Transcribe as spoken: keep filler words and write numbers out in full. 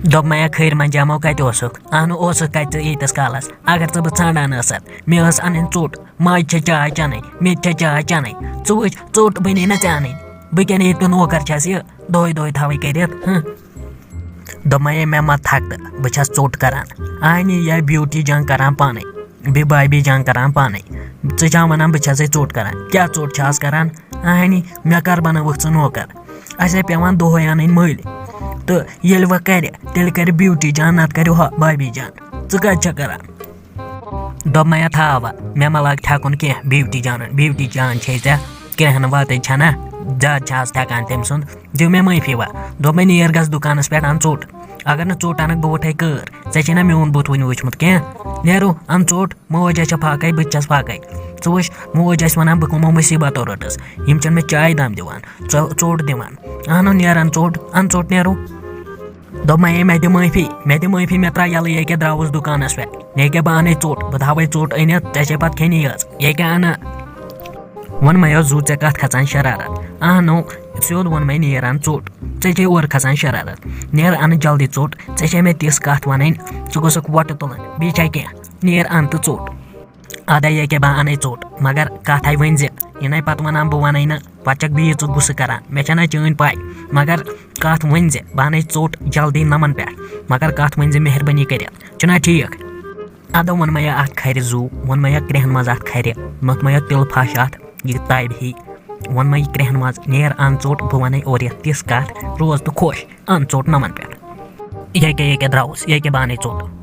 دوٚپمَے، "یا خٲرۍ منٛز جمو کَتہِ اوسُکھ؟ اَہنُو اوسُکھ کَتہِ ژٕ ییٖتِس کالَس؟ اگر ژٕ بہٕ ژھانٛڈان ٲسَتھ، مےٚ ٲس اَنٕنۍ ژوٚٹ، ماجہِ چھےٚ چاے چٮ۪نٕے، مےٚ تہِ چھےٚ چاے چٮ۪نٕے۔ ژٕ وٕچھ، ژوٚٹ بَنے نہ ژےٚ اَنٕنۍ۔ بہٕ کیٛاہ ییٚتہِ نوکر چھَس یہِ دۄہَے دۄہَے تھاوٕے کٔرِتھ، ہٕنٛہ؟" دوٚپمَے، "ہے مےٚ مہ تھَکھ تہٕ بہٕ چھَس ژوٚٹ کَران۔ اَہنی یا بیوٹی جان کَران پانَے، بیٚیہِ بابی جان کَران پانَے۔ ژٕ چھَکھ وَنان بہٕ چھَسَے ژوٚٹ کَران؟ کیٛاہ ژوٚٹ چھِ آز کَران؟ اَہنی، مےٚ کَر بَنٲوٕکھ ژٕ نوکر؟ اَسہِ ہے پٮ۪وان دۄہَے اَنٕنۍ مٔلۍ۔ تہٕ ییٚلہِ وۄنۍ کَرِ، تیٚلہِ کَرِ بیوٹی جان، نَتہٕ کَرِ ہۄ بابی جان۔ ژٕ کَتہِ چھَکھ کَران؟" دوٚپمَے، "یا تھاو وۄنۍ، مےٚ مہ لاگ تھٮ۪کُن کینٛہہ، بیوٹی جانَن، بیوٹی جان چھے ژےٚ کرٛٮ۪ہن واتٕج چھَنا؟ زیادٕ چھِ آز تھٮ۪کان تٔمۍ سُنٛد، دِیِو مےٚ معٲفی وۄنۍ۔" دوٚپمَے، "نیر گژھ دُکانَس پٮ۪ٹھ، اَن ژوٚٹ۔ اگر نہٕ ژوٚٹ اَنَکھ، بہٕ وٕٹھَے کٲر۔ ژےٚ چھے نہ میون بُتھ وٕنہِ وٕچھمُت کینٛہہ؟ نیرو، اَن ژوٚٹ، موج آسہِ فاقَے، بہٕ تہِ چھَس فاقَے۔ ژٕ وٕچھ، موج آسہِ وَنان، بہٕ کٕمو مُصیٖبتو رٔٹٕس، یِم چھِنہٕ مےٚ چایہِ دام دِوان، ژو-، ژوٚٹ دِوان۔ اَنو نیران ژوٚٹ، اَن ژوٚٹ، نیرو۔" دوٚپمَے، "ہے مےٚ دِ معٲفی، مےٚ دِ معٲفی، مےٚ ترٛاو یَلہٕ، ییٚکیٛاہ درٛاوُس دُکانَس پٮ۪ٹھ، ییٚکیٛاہ بہٕ اَنَے ژوٚٹ، بہٕ تھاوَے ژوٚٹ أنِتھ، ژےٚ چھے پَتہٕ کھیٚنی یٲژ، ییٚکیٛاہ اَنہٕ۔" ووٚنمَے، "یۄس زُو ژےٚ کَتھ کھژان شرارت؟" اَہنو، سیوٚد ووٚنمَے، "نیران ژوٚٹ، ژےٚ چھے اورٕ کھژان شرارت، نیر اَنہٕ جلدی ژوٚٹ، ژےٚ چھے مےٚ تِژھ کَتھ وَنٕنۍ، ژٕ گوٚژھُکھ وۄٹہٕ تُلٕنۍ، بیٚیہِ چھا کینٛہہ؟ نیر اَن تہٕ ژوٚٹ۔" اَدٕ ییٚکیٛاہ بہٕ اَنَے ژوٚٹ، مگر کَتھ ہَے ؤنۍ زِ، یہِ نَے پَتہٕ وَنان بہٕ وَنَے نہٕ، پَتہٕ چھَکھ بیٚیہِ ژٕ غُصہٕ کَران، مےٚ چھَنہ چٲنۍ پَے، مگر کَتھ ؤنۍ زِ، بہٕ اَنَے ژوٚٹ جلدی نَمَن پٮ۪ٹھ، مگر کَتھ ؤنۍ زِ مہربٲنی کٔرِتھ، چھُنہ ٹھیٖک؟" اَدٕ ووٚنمَے اَتھ کھرِ زُو، ووٚنمَے یَتھ کرٛٮ۪ہن منٛز اَتھ کھرِ، موٚتھمَے یَتھ تِلہٕ پھَش اَتھ، یہِ تَبہِ ہی۔ ووٚنمَے یہِ کرٛٮ۪ہن منٛز، "نیر اَن ژوٚٹ، بہٕ وَنَے اورٕ یَتھ تِژھ کَتھ، روز تہٕ خۄش، اَن ژوٚٹ نَمَن پٮ۪ٹھ۔" ییٚکیٛاہ، ییٚکیٛاہ درٛاوُس، ییٚکیٛاہ بہٕ اَنَے ژوٚٹ۔